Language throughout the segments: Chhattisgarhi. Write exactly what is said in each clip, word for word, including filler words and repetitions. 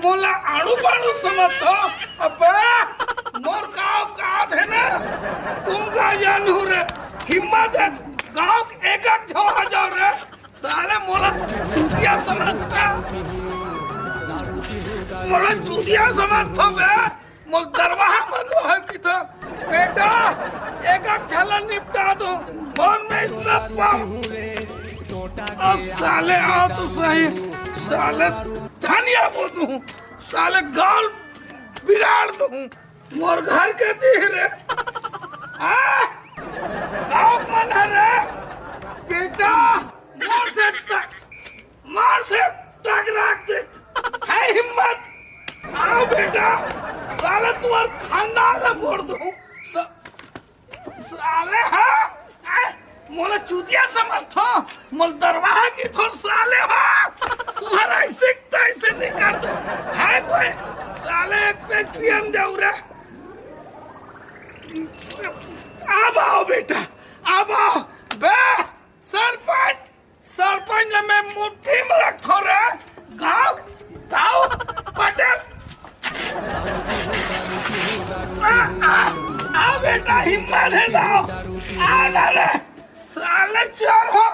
मोला आड़ू बाड़ू समझथो? अबे, मोर का औकात हे ना? तुम का जानहू रे? हिम्मत हे, गांव के एक एक झो आ जाओ रे। साले मोला चूतिया समझता, मोला चूतिया समझथो बे। मोर दरवाहा बंद है कि तो बेटा, एक एक झला निपटा दो। मन में इतना पाप। और साले आओ तो सही, साले धनिया बोल दूं, साले गाल बिगाड़ दूं। मोर घर के दी रे। आ? गाँव मन हरे। बेटा, मोर से टक-, मोर से टकरा के है हिम्मत। आओ बेटा, साले तुम्हार खानदान ला फोड़ दूं। स-, साले हा? आ? मोला चूतिया समझथो, मोला दरवाहा की थोर साले हा? तुम्हारा ऐसे तैसे नहीं कर दो। है कोई? साले एक पैक पियन जाऊ रे। अब आओ बेटा, अब आओ। बे, सरपंच, सरपंच ला मैं मुट्ठी में रखथो रे। गाँव, गाँव, पटेल। आ, आ, आ बेटा, हिम्मत है ना? आ ना रे, साले चोर हो,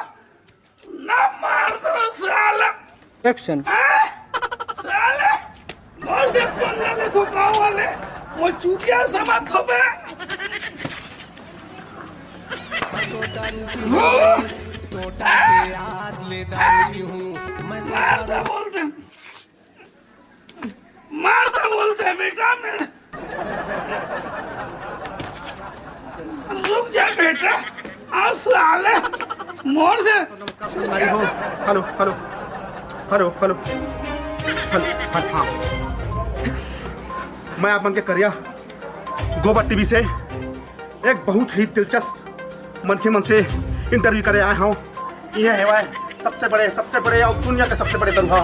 ना मार दो साला। एक्शन। आ, साले, मोर से पंगा ले तो गाँव वाले, मोर चूतिया समझ तो बे। मार दे बोलते, मार दे बोलते बेटा, मैं रुक जा बेटा, आ साले मोर से। Hello, hello, hello, hello, hello, हाँ, हाँ। मैं आप मन के करिया गोबर टीवी से एक बहुत ही दिलचस्प मनखे मन से इंटरव्यू करे आए हंव। इहे हेवय सबसे बड़े, सबसे बड़े अउ दुनिया के सबसे बड़े दरुहा।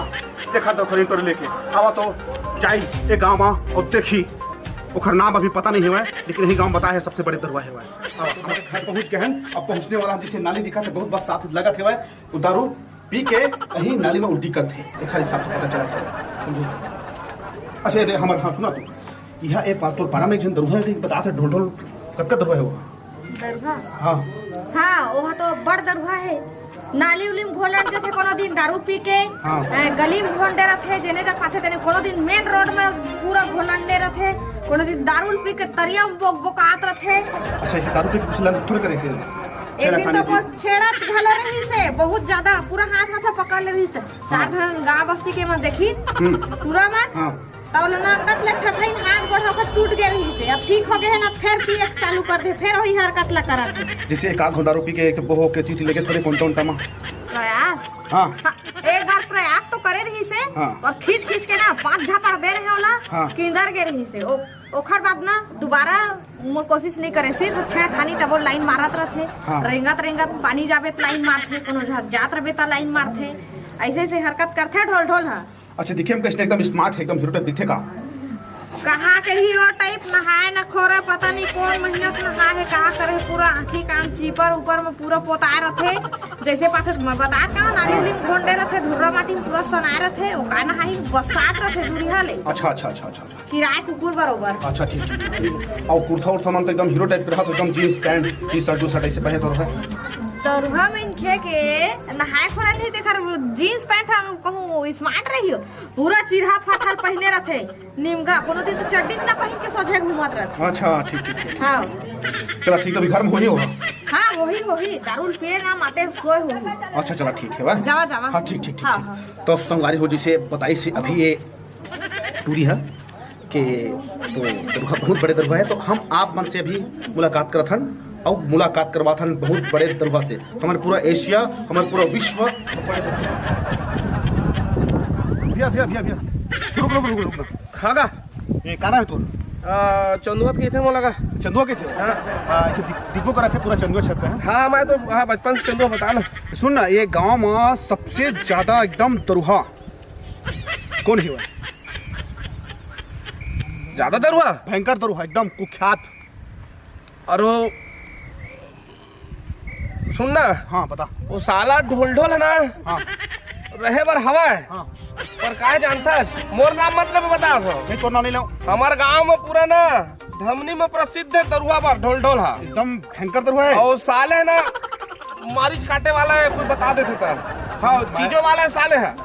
देखा तो ओखर इंटरव्यू लेके आवा तो जाई ए गांव म अउ देखी। ओखर नाम अभी पता नहीं हेवय, लेकिन यही गांव बताए हे सबसे बड़े दरुहा हेवय। आवा, हमर घर पहुंच गए हन। अब पहुंचने वाला, जैसे नाली दिखत हे, बहुत बस साथ लगत हेवय। वो दारू पी के कहीं नाली में उल्टी करथे, एखर हिसाब से पता चलत हे। समझो? अच्छा, ये दे हमर, हाँ, सुना तू। इहा ए पा-, तोर पारा में एक झन दरुहा हे, बतात हे ढोल ढोल, कतका दरुहा हे वो? दरुहा? हाँ। हाँ, ओहा तो बड़ दरुहा हे। नाली उली में घोलंड देथे कोनो दिन दारू पी के, हाँ। ए, गली में घोलंडे रथे, जेने जा पाथे तेने, कोनो दिन मेन रोड में पूरा घोलंडे रथे, कोनो दिन दारू पी के तरिया में बोक बोकात रथे। अच्छा, ऐसे दारू पी के कुछ लंड थोड़े करे से? एक छेड़ा दिन खाने तो की? बहुत छेड़ा घलो रहिस हे, बहुत ज्यादा, पूरा हाथ हाथ पकड़ ले रहिस हे। चार हाँ। झन गांव बस्ती के मन देखी, हम्म। पूरा मन। हाँ। तब ले ना अंगत ले ठठइन हाथ गोड़ ओकर टूट गए रहिस हे। अब ठीक हो गए हे ना, फेर पिए के चालू कर दे, फेर वही हरकत ला करत हे। जैसे एक आध घोंट दारू पी के एक वो हो के चीटी लेके थोड़े कोंटा उंटा मा। प्रयास? हाँ। हाँ, एक बार प्रयास तो करे रहिस हे हाँ। और खींच खींच के ना पांच झापड़ दे रहे ओला, हाँ। किंदर गए रहिस हे। ओ-, ओखर बाद ना दोबारा मोर कोशिश नहीं करे, सिर्फ छेड़खानी तब वो लाइन मारत रथे। हाँ। रेंगत रेंगत पानी जाबे त लाइन मारथे, कोनो झर जात रबे त लाइन मारथे, ऐसे ऐसे हरकत करथे ढोल ढोल हा। अच्छा, दिखे में कैसे एकदम स्मार्ट हे, एकदम हीरो टाइप दिखे का? कहाँ के हीरो टाइप, नहाए न खोरे, पता नहीं कौन महीना के नहाए हे, का करे, पूरा आँखी कान चीपर ऊपर में पूरा पोताए रथे। जैसे पाथे मैं बता का नाली उली में घोंडे रथे, धुर्रा माटी में पूरा सनाए रथे, ओका नहाई बसात रथे दूरिहा ले। अच्छा, अच्छा, अच्छा, अच्छा, अच्छा। किराए कुकुर बरोबर। अच्छा, ठीक, ठीक, ठीक, ठीक। और कुर्ता उर्ता मन तो एकदम हीरो टाइप के रहा, तो एकदम jeans pant, T shirt, T shirt ऐसे पहने तो रहे। दरुहा मनखे के नहाए खोरे नहीं, तेखर जींस पैंट हम कहूँ स्मार्ट रही हो। पूरा चिरहा फाटल पहिने रथे, निमगा, कोनो दिन तो चड्डी से ना पहिन के सोझे घूमत रथे। अच्छा, ठीक, ठीक, ठीक, ठीक। हाँ। चला, ठीक, तो अभी घर में होही होगा। हाँ, होही, होही, दारू पिए ना माते सोए होही। अच्छा, चला, ठीक है, वाह। जावा, जावा। हाँ, ठीक, ठीक, ठीक, हाँ, ठीक। हाँ। तो संगवारी हो, जैसे बताई से अभी ये टूरी है कि तो दरुहा, बहुत बड़े दरुहा है, तो हम आप मन से अभी मुलाकात करत हन। अउ मुलाकात करवाथन बहुत बड़े दरुहा से। हमर पूरा एशिया, हमर पूरा विश्व। भैया, भैया, भैया, भैया, रुक, रुक, रुक, रुक ना। हाँ का? ये का नाम है तोर? आ, चंदुआ तो कहिथे मोला का। चंदुआ कहिथे? हाँ। आ, ऐसे दिख-, दिखबो करत हे पूरा चंदुआ छत पे, हाँ? हाँ, मैं तो, हाँ, बचपन से चंदुआ बता ना। सुन ना, ये गांव में सबसे ज्यादा एकदम दरुहा कौन हे? ज्यादा दरुहा? भयंकर दरुहा, एकदम कुख्यात। अरे वो सुन ना। हाँ, बता। वो साला ढोल ढोल है ना? हाँ। रहे बर हवय। हाँ। पर काय जानथस, मोर नाम मत लेबे, बता दो। नहीं, तोर नाम नहीं लो। हमर गांव में पूरा ना धमनी में प्रसिद्ध है दरुहा बर, ढोल ढोल हा। एकदम भयंकर दरुहा है। और साले ना मारिच काटे वाला है, कुछ बता देते था। हाँ, मैं चीजों वाला है साले है।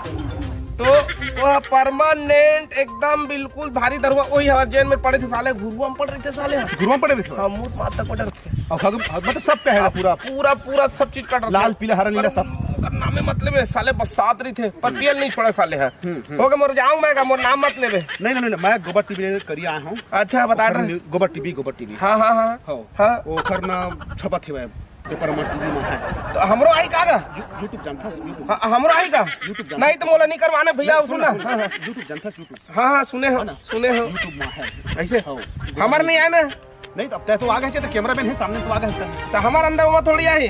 तो वो परमानेंट एकदम बिल्कुल भारी दरुहा वही है, जेल में पड़े थे साले, घुरुआ में पड़ रहे थे साले। घुरुआ में पड़े रहे थे? हाँ, मुंह मार तक पड़ रहे थे। और खा-, मतलब सब कहे पूरा। पूरा, पूरा सब चीज काट रहा था। लाल, पीला, हरा, नीला सब। पर नामे मतलब है, साले बसात रही थे, पर तेल नहीं छोड़ा साले है। हम्म, हम्म। हो गए, मोर जाऊं मैं का, मोर नाम मत लेबे। नहीं, नहीं, नहीं, मैं गोबर टीवी करिए आया हूँ। अच्छा, बता ओखर रहे। न्यू-, गोबर टीवी, गोबर टीवी। हाँ, हाँ, हाँ। हाँ। हाँ। ओखर ना छपत हे पेपर में, टीवी में है। तो हमरो आई का गा? यू-, YouTube जानता है, YouTube। हाँ, हमरो आई का? YouTube जानता नहीं तो मोला नहीं करवाना भैया, नहीं, सुन सुन ना। ना, सुन ना। हाँ, हाँ। YouTube जानता है, YouTube। हाँ, हाँ, सुने हो, है ना? सुने हो। YouTube में है। ऐसे? हाँ। हमर नहीं आए ना? नहीं, तो अब तय तो आ गए, तो कैमरा मैन है सामने, तो आ गए। तो हमार अंदर वो थोड़ी आई।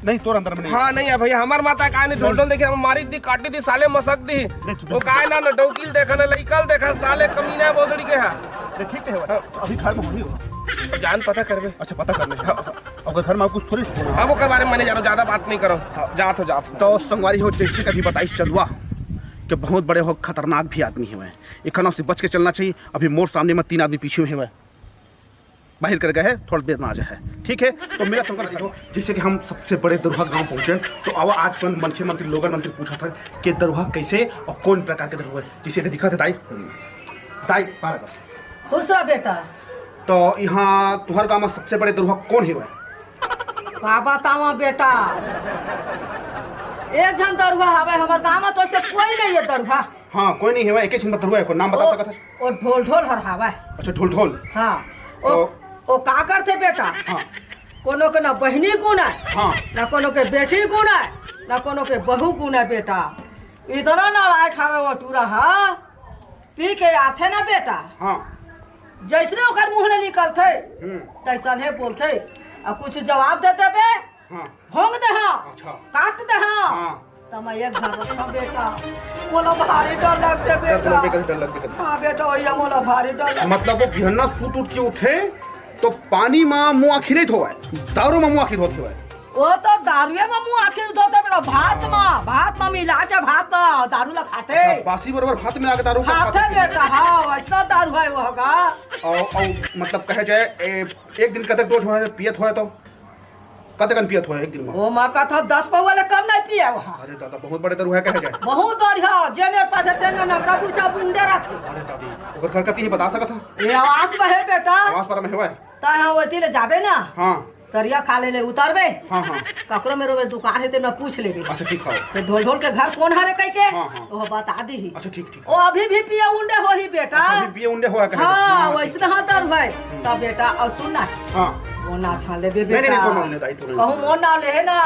नहीं, तोर अंदर में नहीं। हाँ, नहीं है भैया, हमार माता का नहीं, ढोल ढोल देखे, हम मारी दी, काटी दी, साले मसक दी। नहीं, चुप वो रहो। काय ना, ना डौकील देखा, ना लइकल देखा, साले कमीना है, भोसड़ी के है। नहीं, ठीक है, हाँ। अभी घर में होनी हो। जान पता करबे। अच्छा, पता करने है। हाँ। अगर घर में कुछ थोड़ी होना। अब ओकर बारे में मैंने जानो, ज्यादा बात नहीं करो। हाँ। जात हो, जात हो। तो संगवारी हो, जैसे कभी बताई चंदुआ कि बहुत बड़े हो, खतरनाक भी आदमी है। एखन से बच के चलना चाहिए। अभी मोर सामने में तीन आदमी पीछे में है, बाहर कर गए हैं, थोड़ा देर में आ जाए है, ठीक है? तो मेरा तुमको देखो, जैसे कि हम सबसे बड़े दरुहा गांव पहुंचे, तो आवा आज मन मनखे मंत्री, लोगन मंत्री पूछा था कि दरुहा कैसे और कौन प्रकार के दरुहा है, जैसे कि दिखा थे दाई, दाई, बारह का। खुश रह बेटा। तो यहाँ तुहर गांव में सबसे बड़े दरुहा कौन है भाई? का बतावा बेटा, एक झन दरुहा हवे हमर गांव में, तो ऐसे कोई नहीं है दरुहा। हाँ, कोई नहीं है भाई, एक ही झन दरुहा है, कोई नाम बता ओ, सकत है? ओ ढोल ढोल हर हवे। अच्छा, ढोल ढोल। हाँ, ओ, तो ओ का करथे बेटा? हाँ। कोनो के ना बहिनी गुण है, हाँ। ना कोनो के बेटी गुण है, ना कोनो के बहू गुण है बेटा। इतना नालायक हवे वो टूरा, हाँ। पी के आथे ना बेटा, हाँ। जैसने ओकर मुंह ले निकलथे, हम्म। तैसने बोलथे, अउ कुछ जवाब दे देबे, हाँ। भोंग दे, हाँ। अच्छा। काट दे, हाँ। हाँ। त मैं एक घर रखा बेटा, मोला भारी डर लगथे डर बेटा। लगबे करे, डर लगबे करे। हाँ बेटा, भैया मोला भारी डर लगथे। मतलब वो बिहन्ना सूत उठ के उठे, तो पानी मा मुंह आँखी नहीं धोवय, दारू मा मुंह आँखी धोत हवय। वो तो दारुए मा मुंह आँखी धोत हे बेटा, भात मा, भात मा मिला के भात मा दारू ला खाथे। अच्छा, बासी बरोबर भात मिला के दारू का खाथे खाथे? बेटा, हाँ, वैसना दारू है वो का। अउ, अउ, मतलब कहे जाए, ए, एक दिन कतक डोज होय, पियत होय तो? कतकन पियत होय एक दिन मा? वो मा कथा दस पौवा ले कम नहीं पिए वो। अरे दादा, बहुत बड़े दरुहा कहे जाए। बहुत बढ़िया, जे मेरे पास है, तेन में नगरा पूछा बुंडे रहथे। अरे दादी, ओकर घर कति ही बता सकत हा? ये आवास में है बेटा। आवास पर में हवय? ता यहाँ ओती ले जाबे ना। हाँ। तरिया खाल्हे ले उतरबे। हाँ, हाँ। ककरो मेरे दुकान है, ते न पूछ लेबे। अच्छा, ठीक है। तो ढोल ढोल के घर कौन हरे कह के? हाँ, हाँ। वो बता दी ही। अच्छा, ठीक, ठीक। वो अभी भी पिए उंडे हो ही बेटा। अच्छा, अभी पिए उंडे होय कहे? हाँ, हाँ, वैसे ठीक, तो हाँ दरुहा है। हम्म। तब बेटा, और सुन ना। हाँ। वो ना छान लेबे नहीं, नहीं, बेटा। नहीं, कोनो नहीं, दाई, कोनो नहीं। कहूँ मोर नाम ले है ना,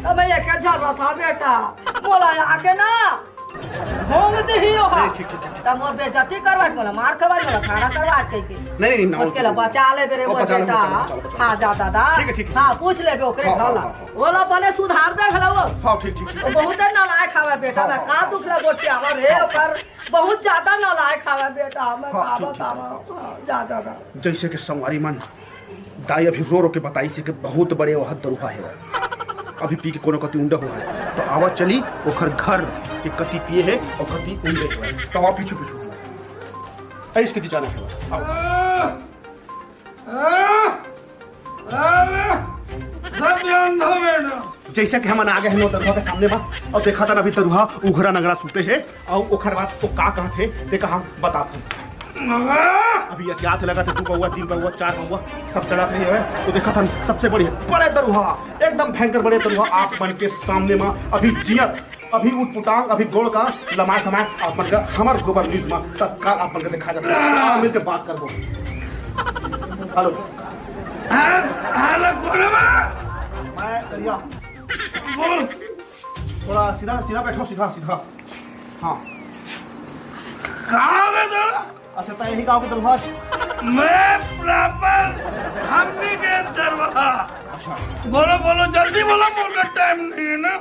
तो मैं एक झन रहा बेटा। मोला आके ना, भोंग देही ओहा। नहीं, ठीक, ठीक, ठीक, ठीक। त मोर बेइज्जती करवाइस, मोला मार खवाइस, मोला खाना करवाइस कहिके। नहीं, नहीं, नहीं, उसके ला बचा लेबे रे ओ, मोर बचा ले, बेटा। बचा ले, बचा ले, बचा ले। हाँ, जा दादा। ठीक है, ठीक है। हाँ, पूछ लेबे ओकरे हाँ, घर ला। हाँ, हाँ, हाँ। ओला बने सुधार दे घलो वो। हाँ, ठीक, ठीक, ठीक, वो ठीक। बहुते नालायक हवे बेटा, हाँ, मैं हाँ, का हाँ। दुख ला गोठियावा रे हाँ, ओकर। हाँ। बहुत ज्यादा नालायक हवे बेटा, मैं हाँ, का ठीक, ठीक, बतावा। हाँ। हाँ, जा दादा। जैसे कि संगवारी मन दाई अभी रो रो के बताइस हे कि बहुत बड़े ओह दरुहा हे, अभी पी के कोनो कति उंडे होहे। त आवा चली ओखर घर के कति पिए हे अउ कति उंडे होहे। त आवा पीछू पीछू हमर। अइस कति जाना हे। आवा। अरे, सब ध्यान दो बेटा। जइसे कि हमन आ गे हन ओ दरुहा के सामने म, अउ देखत हन अभी दरुहा उघरा नंगरा सुते हे। अउ ओखर बाद ओ का कहत हे, तेका हम बतात हन। अभी अतियात लगत हे, दू पउवा, तीन पउवा, चार पउवा, सब चलत रही हवय। त देखत हन, सबसे बढ़िया बड़े दरुहा, एकदम भयंकर बड़े दरुहा आप मन के सामने म अभी जियत, अभी उटपुटांग, अभी गोड़ का लमाय समाय आप मन का हमर गोबर न्यूज म तत्काल आप मन का देखा जाथे। आप मिलके बात करबो। हेलो। हेलो, हेलो, कौन हे बा? मैं करिया। बोल। थोड़ा सीधा, सीधा बैठो, सीधा, सीधा। हाँ। कहाँ का दरुहा? अच्छा, त यही गाँव के दरुहा? मैं प्रॉपर हमनी के दरुहा। अच्छा। बोलो, बोलो, जल्दी बोलो, मोर का टाइम नहीं है ना।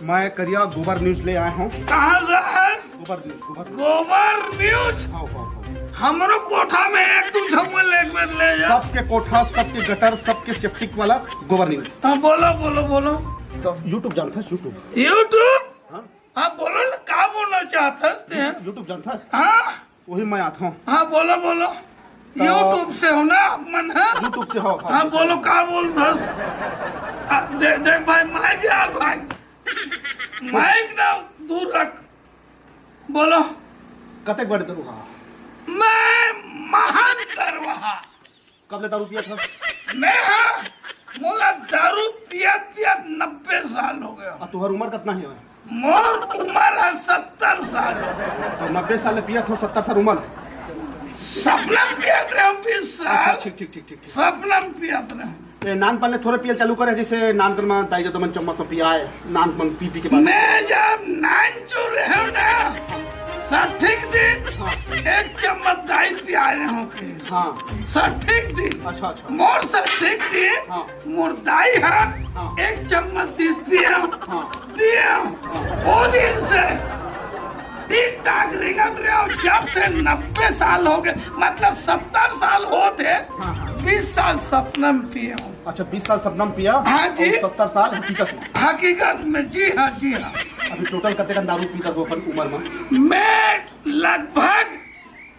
मैं करिया गोबर न्यूज ले आया हूँ। कहाँ से है? गोबर न्यूज, गोबर न्यूज। गोबर न्यूज? हाँ, हाँ, हाँ। हमरो कोठा में एक दू झउआ ले, एक बेर ले जा। सबके कोठा, सबके गटर, सबके सेप्टिक वाला गोबर न्यूज। हाँ, बोलो, बोलो, बोलो। तो YouTube जानता है, YouTube? YouTube? हाँ। हाँ, बोलो ना, का बोलना चाहत हस तें? YouTube जानत हस? हाँ। वही मैं आत हँव। हाँ, बोलो, बोलो। तो YouTube से हो ना आप मन, हाँ? YouTube से हो, हाँ, हाँ, YouTube बोलो, से। का बोलत हस? आ, दे-, देख भाई, माइक यार भाई, माइक ना दूर रख, बोलो। कतेक बड़े दरुहा? मैं महान दरुहा। कब ले दारू पियत हस? मैं, हाँ, मोला दारू पियत पियत नब्बे साल हो गया। अउ तुँहर उमर कतना हे? मोर उमर हे सत्तर साल हो गया। त नब्बे साल ले पियत हव, सत्तर साल उमर। सपना म पियत रहेंव बीस साल। अच्छा, ठीक, ठीक, ठीक, ठीक, ठीक। सपना म पियत रहेंव। ए, नानपन ले थोरे पियल चालू करे, जइसे नानपन म दाई ददा मन चम्मच म पियाय, नानपन पी पी के बाद। मैं जब नानचुन रहेंव ना, सठिक दिन हाँ। एक चम्मच दाई पियाय रहेंव के। हाँ। सठिक दिन। अच्छा, अच्छा। मोर सठिक दिन, हाँ। मोर दाई ह हाँ। एक चम्मच दिस पियेंव, हाँ। पियेंव। ओ दिन से ठीक ठाक रेंगत रहेंव, जब से नब्बे साल हो गए, मतलब सत्तर साल होत हे, हाँ, हाँ। बीस साल सपना म पियेंव। अच्छा, बीस साल सपना म पिया हाँ जी। अउ सत्तर साल हकीकत म। हकीकत म, जी हाँ, जी हाँ। अभी total कतेकन दारू पीथस अपन उमर म? मैं लगभग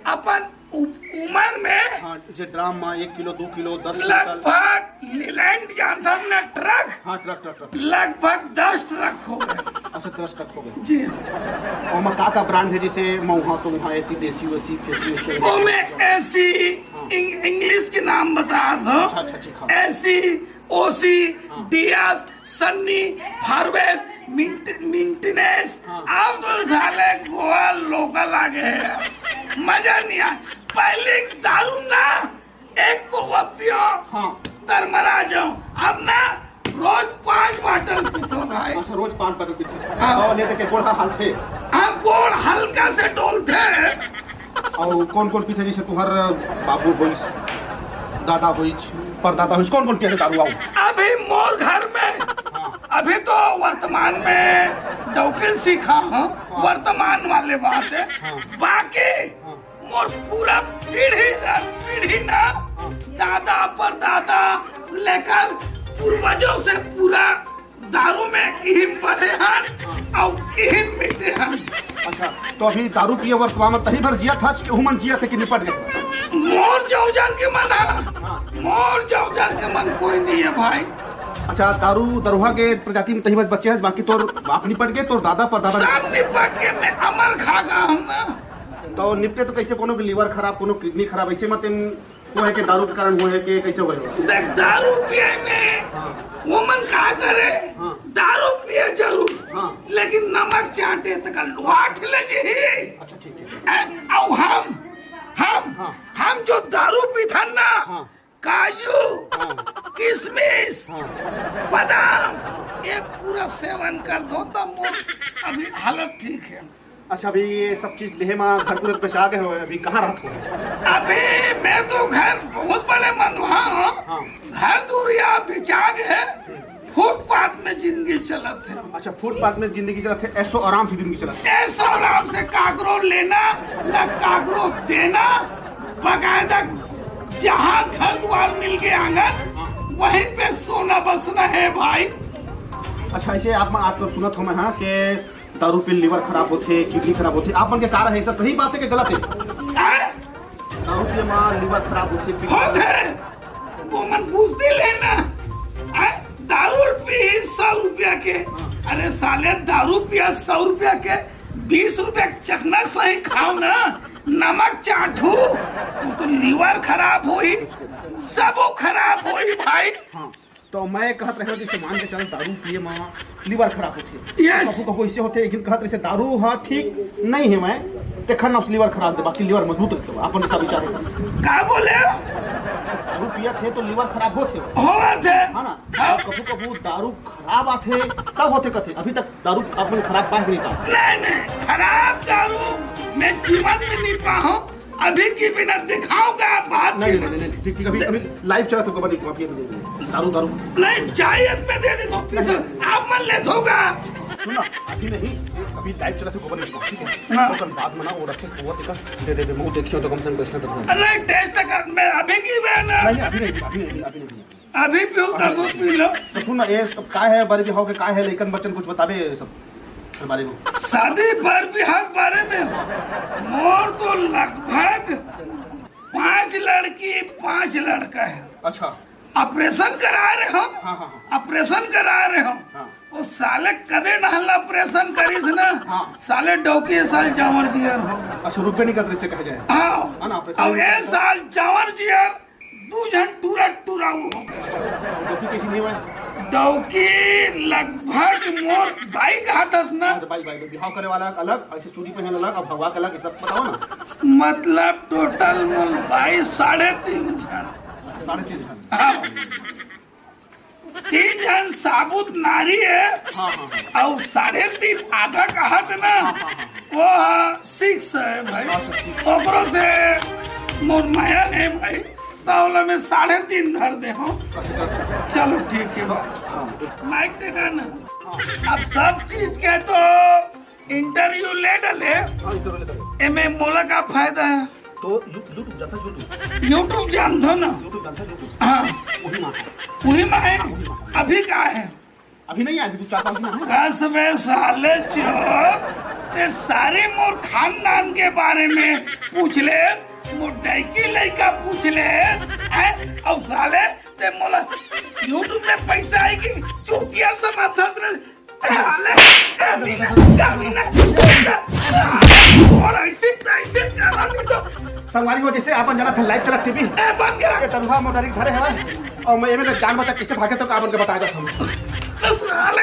अपन उ-, उमर म हाँ, जे ड्राम म एक किलो, दू किलो, दस क्विंटल। लगभग लीलैंड जानथस ना, ट्रक? हाँ, ट्रक, ट्रक, ट्रक। लगभग दस ट्रक हो गए। अच्छा, दस ट्रक हो गए। जी हाँ। ओमा का का ब्रांड हे, जइसे मऊहा, तऊहा, एसी, देसी, ओसी, फेसी, ओसी? ओमे एसी, हाँ। इंग-, इंग्लिश के नाम बता दो। अच्छा, अच्छा, ठीक है। एसी, ओसी, हाँ। डीएस, सन्नी, फारवेस्ट, मिंट-, मिंटिनेस, हाँ। अब तो साले गोवा लोकल आ गए हैं। मजा नहीं आय। पहले दारू ना, एक पौवा पियो, हाँ। तरमरा जाओ। अब ना, रोज पाँच बाटल पीथो भाई। अच्छा, रोज पाँच बाटल पीथो। हाँ। अउ नहीं तो के गोड़ हालथे? हाँ, गोड़ हल्का से डोलथे। अउ कोन कोन पीथे, जइसे तुँहर बाबू होइस, दादा होइस, परदादा होइस, कोन कोन पियथे दारू? अभी मोर घर म, हाँ। अभी तो वर्तमान म डौकी ल सीखा हँव, हाँ। वर्तमान वाले बात हे। हाँ। बाकी हाँ। मोर पूरा पीढ़ी दर पीढ़ी ना, हाँ। दादा परदादा लेकर पूर्वजों से पूरा दारू म इही म बढ़े हन, अउ इही म मिटे हन। अच्छा, तो अभी दारू पिए वर्तमान म तहीं भर जियत हस कि उहू मन जियत हे कि निपट गए? मोर जउजर के मन ह, हाँ। मोर जउजर के मन कोई नहीं है भाई। अच्छा, दारू दरुहा के प्रजाति म तहीं भर बचे हस, बाकी तोर बाप निपट गए, तोर दादा परदादा सब निपट गए, मैं अमर खागा हँव ना। तो निपटे तो कइसे, कोनो के liver खराब, कोनो kidney खराब, अइसे म तेन होय हे के दारू के कारण होय हे के कइसे होय हे? देख, दारू पिए म हाँ। वो मन का करे, हाँ। दारू पिए जरूर, हाँ। लेकिन नमक चाटे तक लोहा ठिले जी। अच्छा, ठीक, ठीक। हैं? अउ हम, हम, हाँ। हम जो दारू पीथन ना, हाँ। काजू, हाँ। किशमिश, हाँ। बादाम, ये पूरा सेवन करथों, त मोर अभी हालत ठीक हे। अच्छा, अभी ये सब चीज लेहे म घर तुरंत बेचा गए हो, अभी कहाँ रहत हो? अभी मैं तो घर बहुत बड़े मंदहा हँव। हाँ। घर दुरिहा बेचा गए, फुटपाथ म जिंदगी चलत हे। अच्छा, फुटपाथ म जिंदगी चलत हे, ऐसो आराम से जिंदगी चलत हे। ऐसो आराम से काकरो लेना, ना काकरो देना, बकायदा जहाँ घर द्वार मिल गए आंगन, हाँ। वहीं पे सोना बसना है भाई। अच्छा, अइसे आप मन आजकल सुनत हों मैं, हाँ, के दारू पी ले liver खराब होथे, kidney खराब होथे, आप मन के का राय हे, ऐसा सही बात हे कि गलत हे? हैं? दारू पिए म liver खराब होथे, kidney होथे। वो मन बुजदिल हे ना। हैं? दारू पी सौ रुपया के। अरे साले, दारू पिया सौ रुपया के, बीस रुपया के चखना सही खाव ना, नमक चाटहू, तो, तो liver खराब होही, सबो खराब होही भाई। हाँ। तो मैं कहत रहेंव, जइसे मान के चल, दारू पिए म liver खराब होथे। Yes। कभू कभू अइसे होथे, एक दिन कहत रहिसे दारू ह ठीक नइ हे, मैं तेखर न liver खराब होथे, बाकी liver मजबूत रहिथे। अपन का विचार हे? का बोले? दारू पियत हे तो liver खराब होथे। होवत हे। है ना? हाँ। कभू कभू दारू खराब आथे, तब होथे कथे। अभी तक दारू अपन खराब पाए कि नहीं पाए? नहीं, नहीं, खराब दारू मैं जीवन में नहीं पाहूँ। अभी के बिना दिखाव का बात नहीं, नहीं, नहीं, नहीं, ठीक, ठीक, अभी, अभी live चलत हे, अभी नहीं, अभी नहीं, दारू, दारू। नहीं, जायज में दे दे तो, आप मन लेथो का? सुन ना, अभी नहीं, अभी live चलत हे, ठीक है? हाँ। ओकर बाद में ना, वो रखे, वो तेकर दे दे दे, वो देखियो तो कम से कम कैसे तो। नहीं, test कर, मैं अभी की मैं ना। नहीं, अभी नहीं, अभी नहीं, अभी नहीं। अभी पीहू, तब पी लो। तो सुन ना, ये सब का हे, बरगी हो के का हे, लइकन बच्चन कुछ बताबे ये सब। शादी बर बिहाव के बारे में मोर तो लगभग पांच लड़की, पांच लड़का हे। अच्छा। ऑपरेशन करा रहे हो, हाँ, हाँ, हाँ। ऑपरेशन करा रहे हो। हाँ। वो साले कदे डहन ला ऑपरेशन करिस ना, हाँ। साले डौकी साल जांवर जियर हो। अच्छा, रुपये निकल रहे से कहा जाए। हाँ। है ना, ऑपरेशन अब ए साल जांवर जियर दू झन टूरा टूरा हो। डौकी कैसी नहीं हुआ? डौकी लगभग मोर बाई कहत हस ना। हाँ, तो बाई, बाई, बाई, बिहाव करे वाला अलग, ऐसे चूड़ी पहन अलग, अब भगवा के अलग, एक सब बताओ ना। मतलब टोटल मोर बाई साढ़े तीन झन। साढ़े तीन झन। हाँ। तीन झन साबुत नारी हे, हाँ, हाँ, हाँ। अउ साढ़े तीन आधा कहत ना, हाँ, हाँ, हाँ। वो सिक्स हे भाई। अच्छा, सिक्स। ओकरो से मोर मया नहीं भाई, तो ओला मैं साढ़े तीन धर दे हूँ। अच्छा, अच्छा। चलो ठीक है भाई। हाँ। माइक टेका ना। हाँ। अब सब चीज के तो इंटरव्यू ले डले, हाँ, इंटरव्यू ले डले। एमे मोला का फायदा हे? तो यू-, YouTube जानता, YouTube। YouTube जानथो ना? YouTube जानता, YouTube। हाँ। वही माँ हे। वही माँ हे? हाँ, वही माँ हे। अभी का हे? अभी नहीं हे, अभी तो चार पाँच दिन हे। कस बे साले चोर, ते सारे मोर खानदान के बारे में पूछ लेस, मोर डौकी लइका पूछ लेस, हैं? अब साले ते मोला YouTube में पैसा आही कि चूतिया समझथस रे। संगवारी हो, जैसे अपन जानत हन, live चलत टीवी। ए, बंद कर। ये तरुहा मोर डायरेक्ट धरे हवय, अउ मैं एमे ले जान बचा कैसे भागे तो का बन के बताए देत हूँ। साले,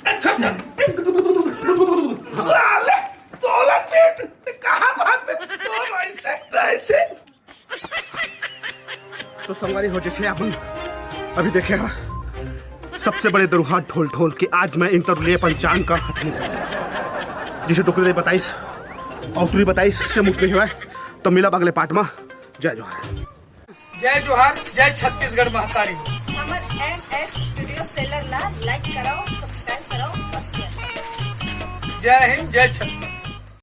अच्छा, अच्छा। साले, तोला पेट, ते कहाँ भाग में? तोला ऐसे, ऐसे। तो संगवारी हो, जैसे अपन अभी देखे हा, सबसे बड़े दरुहा ढोल ढोल के आज मैं इंटरव्यू ले अपन जान का हथनी। जैसे डोकरी बताइस, अउ टुरी बताइस से मुश्किल हुआ है। तो मिला अगले पार्ट में। जय जोहार। जय जोहार, जय छत्तीसगढ़ महतारी। हमर एम एस स्टूडियो सेलर ला लाइक कराओ, सब्सक्राइब कराओ और शेयर कराओ। जय हिंद, जय छत्तीसगढ़।